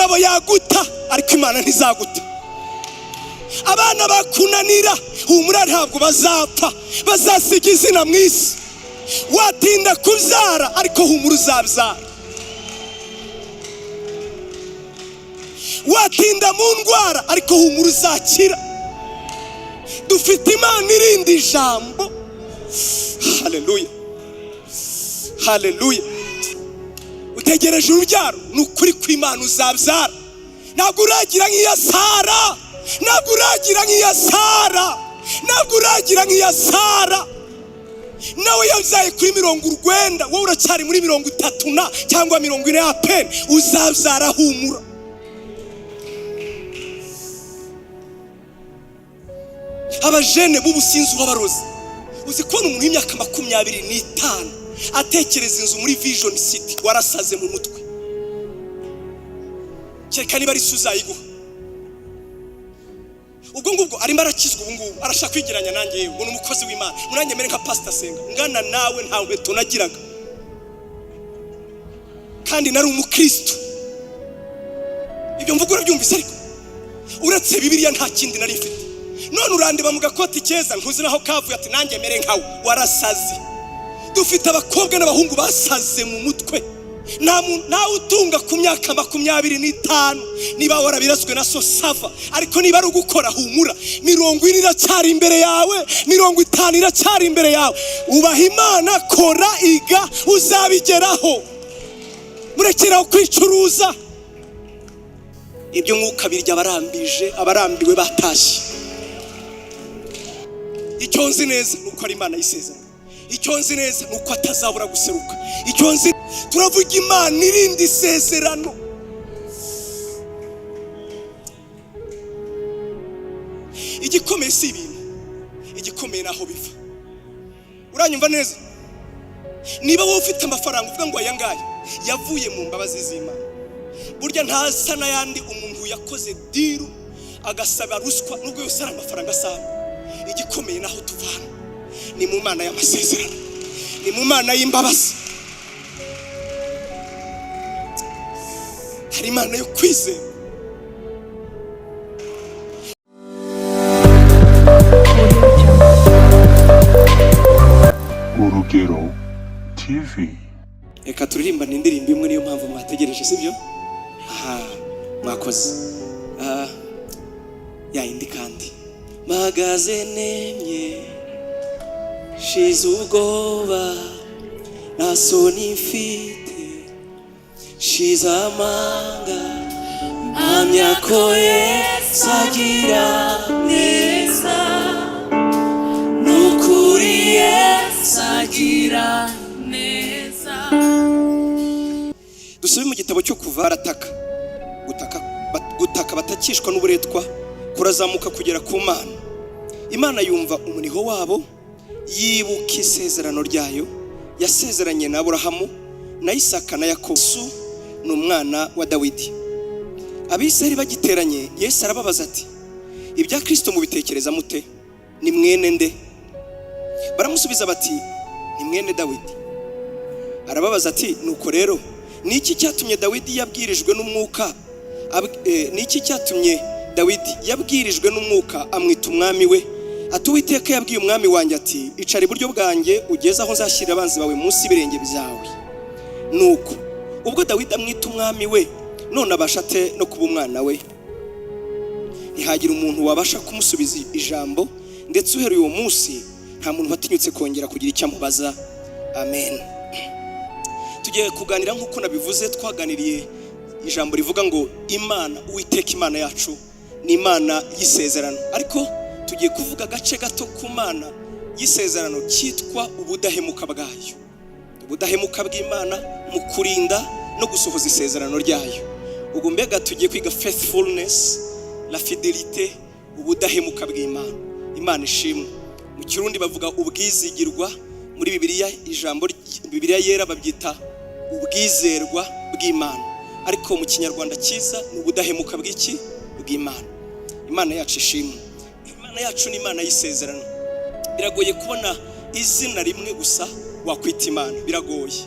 Umugabo yaguta, ariko Imana ntizaguta. Abana bakunanira, humura, ntabwo bazapfa, bazasiga izina mu isi. Watinda kubyara, ariko humura, uzabyara. Watinda mu ndwara, ariko humura, uzakira. Dufite Imana irinda ijambo. Haleluya, haleluya! Utegereje urubyaro, ni ukuri kw'Imana, uzabyara. Ntabwo uragira nk'iya Sara, ntabwo uragira nk'iya Sara, ntabwo uragira nk'iya Sara. Nawe yabyaye kuri 90, wowe uracyari muri 30 na cyangwa 40 ya peni. Uzabyara, humura. Abajene b'ubusinzi w'abarozi, uzi kubona umuntu w'imyaka 25 atekereza inzu muri Vision City? Warasaze mu mutwe, kereka niba ari se uzayiguha. Ubwo ngubwo arimo arakizwa, ubu ngubu arashaka kwigeranya nanjye. Yewe, ngo ni umukozi w'Imana, ngo nanjye mere nka Pasita Senga. Ngana nawe, nta nkweto nagiraga kandi nari umukristo. Ibyo mvuga urabyumvise? Ariko uretse Bibiliya nta kindi nari mfite. None urandeba mu gakoti keza, ntuzi naho kavuye, ati nanjye mere nkawe. Warasaze. Dufite abakobwa n'abahungu basaze mu mutwe. Nta muntu ntawe utunga ku myaka 25. Niba warabiraswe na so, ça va, ariko niba ari ugukora, humura, 40 iracyari imbere yawe, 50 iracyari imbere yawe. Ubaha Imana, kora, iga, uzabigeraho. Murekeraho kwicuruza. Ibyo mwuka birya abarambije, abarambiwe batashye. Icyo nzi neza ni uko ari Imana y'isezerano. Icyo nzi neza ni uko atazabura guseruka. Icyo nzi, turavuga Imana irinda isezerano. Igikomeye si ibintu, igikomeye ni aho biva. Uranyumva neza? Niba wowe ufite amafaranga uvuga ngo aya ngaya yavuye mu mbabazi z'Imana, burya ntasa n'ayandi umuntu yakoze deal, agasaba ruswa, nubwo yose ari amafaranga asaba. Igikomeye naho tuvana ni mu Mana y'amasezerano, ni mu Mana y'imbabazi. Hari Imana yo kwizera. Audio Jungle. Urugero TV. Reka turirimbane indirimbo imwe, niyo mpamvu mwategereje, sibyo? Aha mwakoze. Ah, ya yindi kandi: mpagaze nemye, shize ubwoba, nta soni mfite, shize amanga, mpamya ko Yesu agira neza. Nukuri Yesu agira neza. Dusome mu gitabo cyo Kuva. Barataka, gutaka, gutaka batakishwa n'uburetwa kurazamuka kugera ku Mana. Imana yumva umuniho wabo, yibuka isezerano ryayo yasezeranye na Aburahamu na Isaka na Yakobo. Yesu ni umwana wa Dawidi. Abisirayeli bagiteranye, Yesu arababaza ati: "Ibya Kristo mubitekereza mute? Ni mwene nde?" Baramusubiza bati: "Ni mwene Dawidi." Arababaza ati: "Nuko rero, ni iki cyatumye Dawidi yabwirijwe n'umwuka ni iki cyatumye Dawidi yabwirijwe n'umwuka amwita umwami we, ati: 'Uwiteka yabwiye umwami wanjye ati: Icara iburyo bwanjye ugeze aho nzashyira abanzi bawe munsi y'ibirenge byawe'? Nuko ubwo Dawidi amwita umwami we, none abasha ate no kuba umwana we?" Ntihagira umuntu wabasha kumusubiza ijambo, ndetse uhereye uwo munsi nta muntu watinyutse kongera kugira icyo amubaza. Amen. Tugiye kuganira nk'uko nabivuze, twaganiriye ijambo rivuga ngo Imana, Uwiteka Imana yacu ni Imana y'isezerano, ariko tugiye kuvuga agace gato ku Mana y'isezerano cyitwa ubudahemuka bwayo, ubudahemuka bw'Imana mu kurinda no gusohoza isezerano ryayo. Ubwo mbega tugiye kwiga faithfulness, la fidélité, ubudahemuka bw'Imana. Imana ishimwe. Mu Kirundi bavuga ubwizigirwa, muri Bibiliya, ijambo Bibiliya Yera, babyita ubwizerwa bw'Imana, ariko mu Kinyarwanda cyiza ni ubudahemuka bw'iki? Bw'Imana. Imana yacu ishimwe. Imana yacu ni Imana y'isezerano. Biragoye kubona izina rimwe gusa wakwita Imana, biragoye.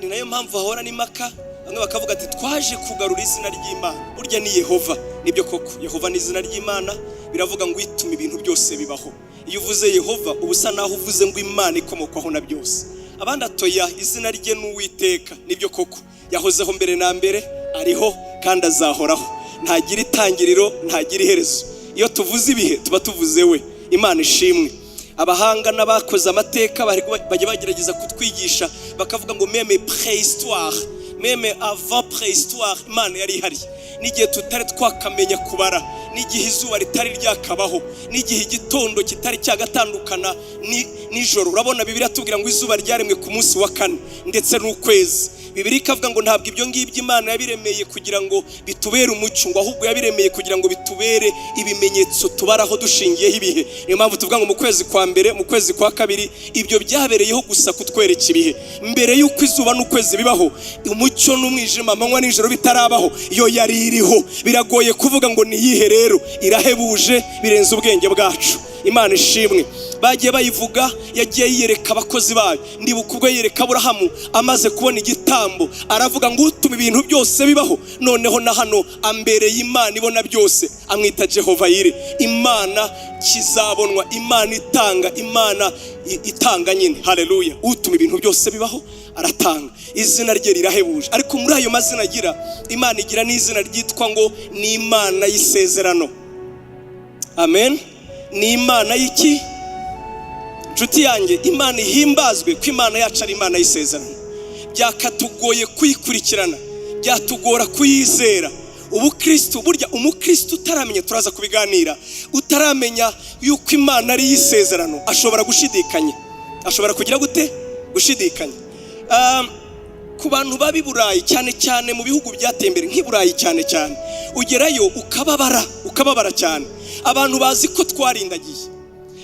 Ni nayo mpamvu hahora n'impaka. Bamwe bakavuga ati: "Twaje kugarura izina ry'Imana, burya ni Yehova." Nibyo koko, Yehova ni izina ry'Imana. Biravuga ngo ituma ibintu byose bibaho. Iyo uvuze Yehova, uba usa naho uvuze ngo Imana ikomokwaho na byose. Abandi atoya, izina rye ni Uwiteka. Nibyo koko, yahozeho mbere na mbere, ariho kandi azahoraho, ntagira itangiriro, ntagira iherezo. Iyo tuvuze ibihe, tuba tuvuze we. Imana ishimwe. Abahanga n'abakoze amateka bajya bagerageza kutwigisha, bakavuga ngo même préhistoire, même avant préhistoire, Imana yari ihari. N'igihe tutari twakamenya kubara, n'igihe izuba ritari ryakabaho, n'igihe igitondo kitari cyagatandukana nijoro. Urabona, Bibiliya tubwira ngo izuba ryaremwe ku munsi wa kane, ndetse n'ukwezi. Bibiliya ikavuga ngo ntabwo ibyo ngibyo Imana yabiremeye kugira ngo bitubere umucyo, ngo ahubwo yabiremeye kugira ngo bitubere ibimenyetso tubaraho dushingiyeho ibihe. Niyo mpamvu tuvuga ngo mu kwezi kwa mbere, mu kwezi kwa kabiri. Ibyo byabereyeho gusa kutwereka ibihe. Mbere y'uko izuba n'ukwezi bibaho, umucyo n'umwijima, amanywa n'ijoro bitarabaho, yo yari iriho. Biragoye kuvuga ngo ni iyihe rero, irahebuje, birenze ubwenge bwacu. Imana ishimwe. Bagiye bayivuga, yagiye yiyereka abakozi bayo. Ndibuka ubwo yiyereka Aburahamu amaze kubona igitambo, aravuga ngo utuma ibintu byose bibaho, noneho na hano ambereye Imana ibona byose. Amwita Jehova Yire, Imana kizabonwa, Imana itanga, Imana itanga nyine. Haleluya! Utuma ibintu byose bibaho aratanga, izina rye rirahebuje. Ariko muri ayo mazina agira, Imana igira n'izina ryitwa ngo ni Imana y'isezerano. Amen. Ni Imana y'iki, nshuti yanjye? Imana ihimbazwe ko Imana yacu ari Imana y'isezerano. Byakatugoye kuyikurikirana, byatugora kuyizera. Ubukristo burya, umukristo utaramenya, turaza kubiganira, utaramenya yuko Imana ari iy'isezerano, ashobora gushidikanya. Ashobora kugira gute? Gushidikanya. Ku bantu baba i Burayi, cyane cyane mu bihugu byateye imbere nk'i Burayi cyane cyane, ugerayo ukababara, ukababara cyane. Abantu bazi ko twarindagiye.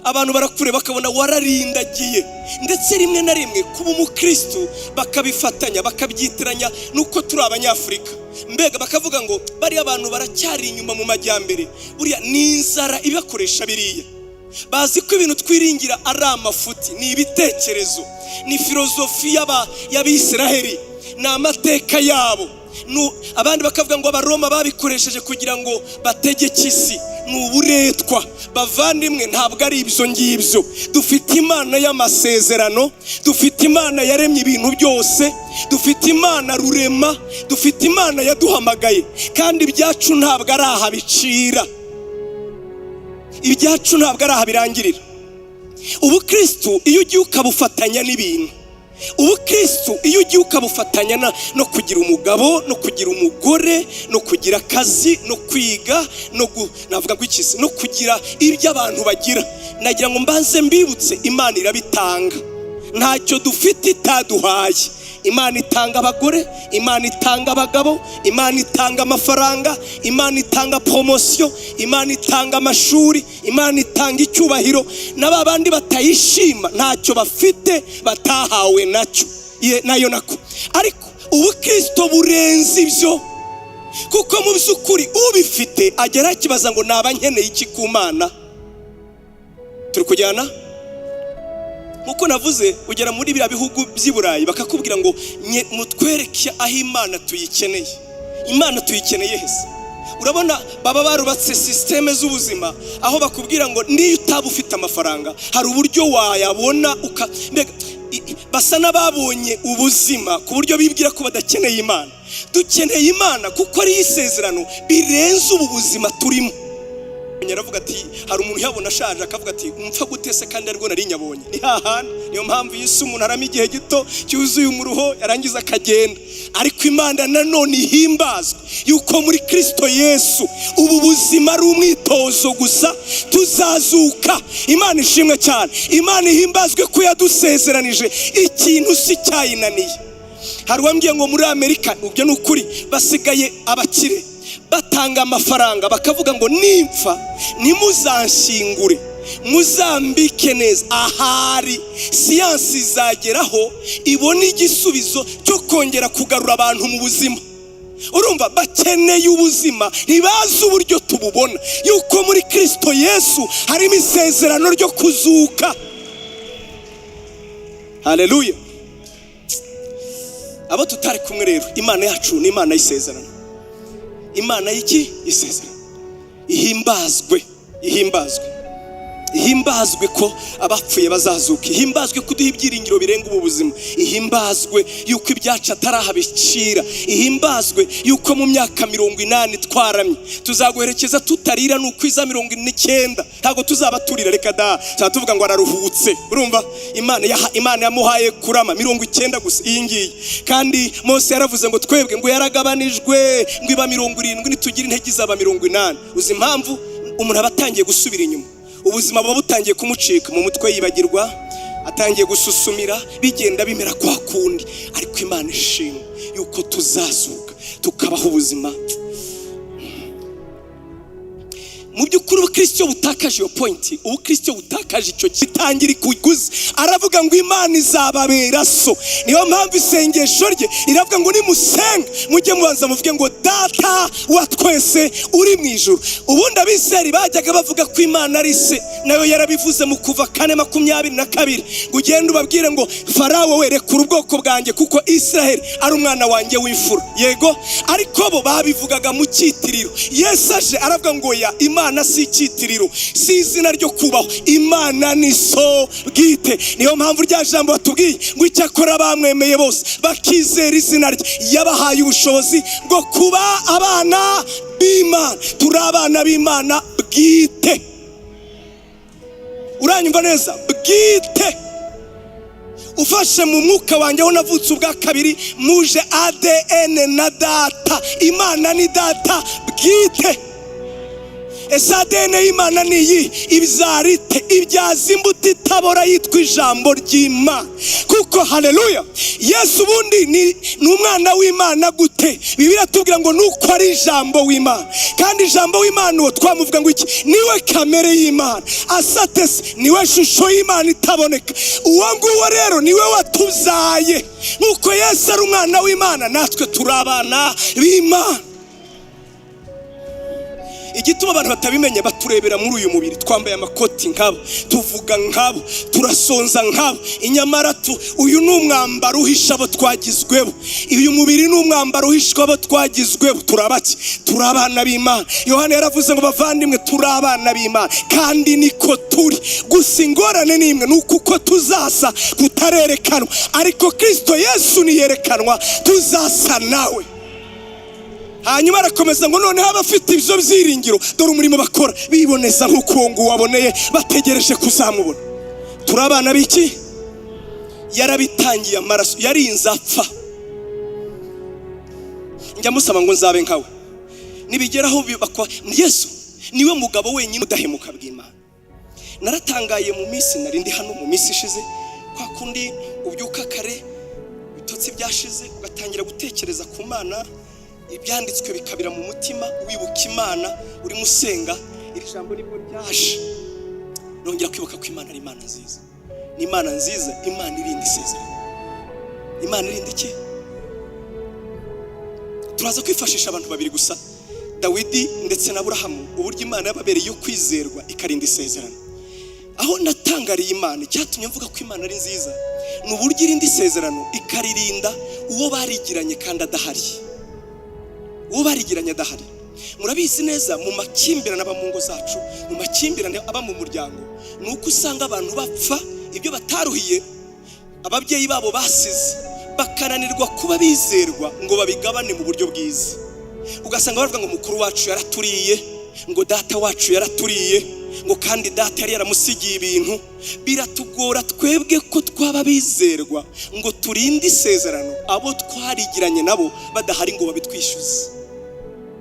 Abantu barakureba bakabona wararindagiye, ndetse rimwe na rimwe kuba umukristo bakabifatanya, bakabyitiranya nuko turi Abanyafurika. Mbega bakavuga ngo bariya abantu baracyari inyuma mu majyambere, buriya ni inzara ibakoresha biriya. Bazi ko ibintu twiringira ari amafuti, ni ibitekerezo, ni filozofi y'Abisiraheli, ni amateka yabo. Abandi bakavuga ngo Abaroma babikoresheje kugira ngo bategeke isi, ni uburetwa. Bavandimwe, ntabwo ari ibyo ngibyo. Dufite Imana y'amasezerano, dufite Imana yaremye ibintu byose, dufite Imana rurema, dufite Imana yaduhamagaye. Kandi ibyacu ntabwo ari aha bicira, ibyacu ntabwo ari aha birangirira. Ubukristu iyo ugiye ukabufatanya n'ibintu, ubukristu iyo ugiye ukabufatanya no kugira umugabo, no kugira umugore, no kugira akazi, no kwiga, no navuga ngo iki se, no kugira ibyo abantu bagira, nagira ngo mbanze mbibutse: Imana irabitanga. Ntacyo dufite itaduhaye. Imana itanga abagore, Imana itanga abagabo, Imana itanga amafaranga, Imana itanga promotion, Imana itanga amashuri, Imana itanga icyubahiro. Na ba bandi batayishima, ntacyo bafite batahawe nacyo. Nayo nako. Ariko ubukristo burenze ibyo, kuko mu by'ukuri ubifite agera akibaza ngo naba nkeneye iki ku Mana? Turi kujyana? Nkuko navuze, ugera muri biriya bihugu by'i Burayi, bakakubwira ngo mutwereke aho Imana tuyikeneye. Imana tuyikeneye hese? Urabona baba barubatse système z'ubuzima aho bakubwira ngo niyo utaba ufite amafaranga, hari uburyo wayabona. Mbega basa n'ababonye ubuzima ku buryo bibwira ko badakeneye Imana. Dukeneye Imana kuko ari isezerano birenze ubu buzima turimo. Aravuga ati hari umuntu uyabona ashaje, akavuga ati: "Mpfa gute se kandi aribwo nari nyabonye?" Ni hahandi. Niyo mpamvu iyi si umuntu arama igihe gito cyuzuye umuruho, yarangiza akagenda. Ariko Imana nanone ihimbazwe yuko muri Kristo Yesu ubu buzima ari umwitozo gusa, tuzazuka. Imana ishimwe cyane. Imana ihimbazwe ko yadusezeranije ikintu si cyayinaniye. Hari uwambwiye ngo muri Amerika, ibyo ni ukuri, basigaye abakire batanga amafaranga, bakavuga ngo nimpfa ntimuzanshyingure, muzambike neza. Ahari siyansi izageraho ibona igisubizo cyo kongera kugarura abantu mu buzima. Urumva bakeneye ubuzima, ntibazi uburyo tububona, yuko muri Kristo Yesu harimo isezerano ryo kuzuka. Haleluya, amen. Abo tutari kumwe rero, Imana yacu ni Imana y'isezerano. Imana y'iki? Isezerano. Ihimbazwe, ihimbazwe, ihimbazwe ko abapfuye bazazuka. Ihimbazwe kuduha ibyiringiro birenga ubu buzima. Ihimbazwe yuko ibyacu atarahabicira. Ihimbazwe yuko mu myaka 80 twaramye tuzaguherekeza tutarira. Ni ukwiza 49 ntabwo tuzaba turira, reka da, tuzaba tuvuga ngo araruhutse. Urumva, Imana yamuhaye kurama 90 gusa iyi ngiyi. Kandi Mose yaravuze ngo twebwe ngo yaragabanijwe, ngo iba 70, nitugira intege izaba 80. Uzi impamvu? Umuntu aba atangiye gusubira inyuma, ubuzima buba butangiye kumucika mu mutwe, yibagirwa, atangiye gususumira, bigenda bimera kwa kundi. Ariko Imana ishimwe yuko tuzazuka tukabaho ubuzima. Mu by'ukuri, ubukristo butakaje iyo point, ubukristo butakaje icyo kitangira ikuguzi. Aravuga ngo Imana izababera so. Niyo mpamvu isengesho rye riravuga ngo nimusenga mujye mubanza muvuge ngo "Data wa twese uri mu ijuru". Ubundi Abisirayeli bajyaga bavuga ko Imana ari se. Nayo yarabivuze mu Kuva 4:22 ngo ugende ubabwire ngo "Farawo we, rekura ubwoko bwanjye, kuko Israheli ari umwana wanjye w'imfura". Yego, ariko bo babivugaga mu cyitiriro. Yesu aje aravuga ngo ya, Imana si icyitiriro, si izina ryo kubaho, Imana ni so bwite. Niyo mpamvu rya jambo batubwiye ngo icyakora bamwemeye bose bakizera izina rye, yabahaye ubushobozi bwo kuba abana b'Imana. Turi abana b'Imana bwite. Uranyumva neza? Bwite. Ufashe mu mwuka wanjye, aho navutse ubwa kabiri, muje ADN na data. Imana ni data bwite. Ese ADN y'Imana ni iyi? Ibyarite ibyaza imbuto itabora yitwa ijambo ry'Imana. Kuko, haleluya, Yesu ubundi ni umwana w'Imana gute? Bibiliya tubwira ngo nuko ari ijambo w'Imana. Kandi ijambo w'Imana uwo twamuvuga ngo iki? Niwe kamere y'Imana asatese, niwe shusho y'Imana itaboneka. Uwo nguwo rero niwe watubyaye. Nk'uko Yesu ari umwana w'Imana, natwe turi abana b'Imana. Igituma abantu batabimenya, baturebera muri uyu mubiri, twambaye amakoti nkabo, tuvuga nkabo, turasonza nkabo. Inyamara tu uyu ni umwambaro uhisha abo twagizweho. Uyu mubiri ni umwambaro uhishwa abo twagizweho. Turabaki? Turi abana b'Imana. Yohana yaravuze ngo bavandimwe, turi abana b'Imana kandi niko turi. Gusa ingorane ni imwe, ni uko uko tuzasa kutarerekanwa, ariko Kirisito Yesu niyerekanwa tuzasa nawe. Hanyuma arakomeza ngo noneho abafite ibyo byiringiro, dore umurimo bakora: biboneza nk'uko uwo nguwo waboneye, bategereje kuzamubona. Turi abana b'iki? Yarabitangiye amaraso, yarinze apfa. Njya musaba ngo nzabe nkawe. Nibigeraho bakwa Yesu niwe mugabo wenyine udahemuka bw'Imana. Naratangaye mu minsi nari ndi hano mu minsi ishize, kwa kundi ubyuka kare, ibitotsi byashize, ugatangira gutekereza ku Mana, ibyanditswe bikabira mu mutima, wibuka Imana, urimo usenga. Iri jambo nibwo ryaje, nongera kwibuka ko Imana ari Imana nziza. Ni Imana nziza, Imana irinda isezerano. Imana irinda iki? Turaza kwifashisha abantu babiri gusa, Dawidi ndetse na Aburahamu, uburyo Imana yababereye yo kwizerwa ikarinda isezerano. Aho natangariye Imana, icyatumye mvuga ko Imana ari nziza, ni uburyo irinda isezerano, ikaririnda uwo barigiranye kandi adahari, uwo barigiranye adahari. Murabizi neza, mu makimbirane aba mu ngo zacu, mu makimbirane aba mu muryango, ni uko usanga abantu bapfa ibyo bataruhiye, ababyeyi babo basize, bakananirwa kuba bizerwa ngo babigabane mu buryo bwiza. Ugasanga bavuga ngo mukuru wacu yaraturiye, ngo data wacu yaraturiye, ngo kandi data yari yaramusigiye ibintu. Biratugora twebwe ko twaba bizerwa ngo turinde isezerano abo twarigiranye nabo badahari ngo babitwishyuze.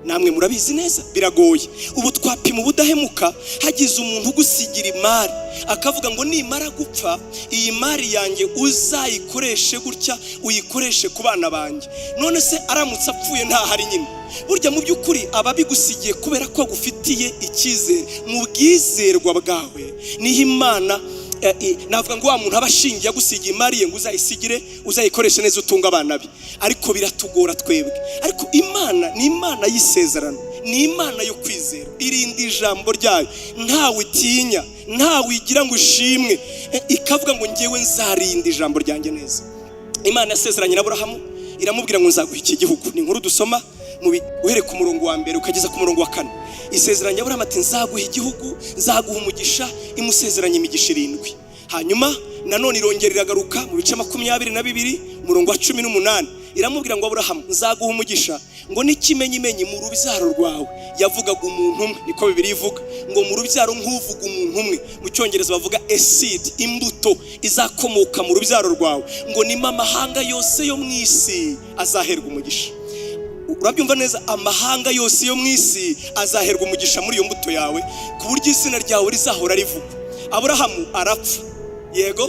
Namwe murabizi neza, biragoye. Ubu twapima ubudahemuka. Hagize umuntu ugusigira imari, akavuga ngo nimara gupfa iyi mari yanjye uzayikoreshe gutya, uyikoreshe ku bana banjye. None se aramutse apfuye ntahari nyine? Burya mu by'ukuri aba abigusigiye kubera ko agufitiye icyizere. Mu bwizerwa bwawe niho Imana navuga ngo wa muntu aba ashingiye agusigiye imari ye ngo uzayisigire, uzayikoreshe neza, utunga abana be. Ariko biratugora twebwe. Ariko Imana ni Imana y'isezerano, ni Imana yo kwizera, irinda ijambo ryayo. Ntawe itinya, ntawe igira ngo ushimwe. Ikavuga ngo ngewe nzarinda ijambo ryanjye neza. Imana yasezeranye na Aburahamu. Iramubwira ngo nzaguha iki gihugu. Ni inkuru dusoma uhereye ku murongo wa mbere ukageza ku murongo wa kane. Isezeranya Aburahamu ati nzaguha igihugu, nzaguha umugisha. Imusezeranya imigisha irindwi. Hanyuma nanone irongera iragaruka mu bice 22, umurongo wa 18, iramubwira ngo Aburahamu, nzaguha umugisha, ngo n'ikimenyimenyi mu rubyaro rwawe yavugaga umuntu umwe. Niko Bibiliya ivuga ngo mu rubyaro, nk'uvuga umuntu umwe. Mu Cyongereza bavuga a seed, imbuto izakomoka mu rubyaro rwawe, ngo nimo amahanga yose yo mu isi azaherwa umugisha. Urabyumva neza? Amahanga yose yo mu isi azaherwa umugisha muri iyo mbuto yawe, ku buryo izina ryawe rizahora rivugwa. Aburahamu arapfa, yego.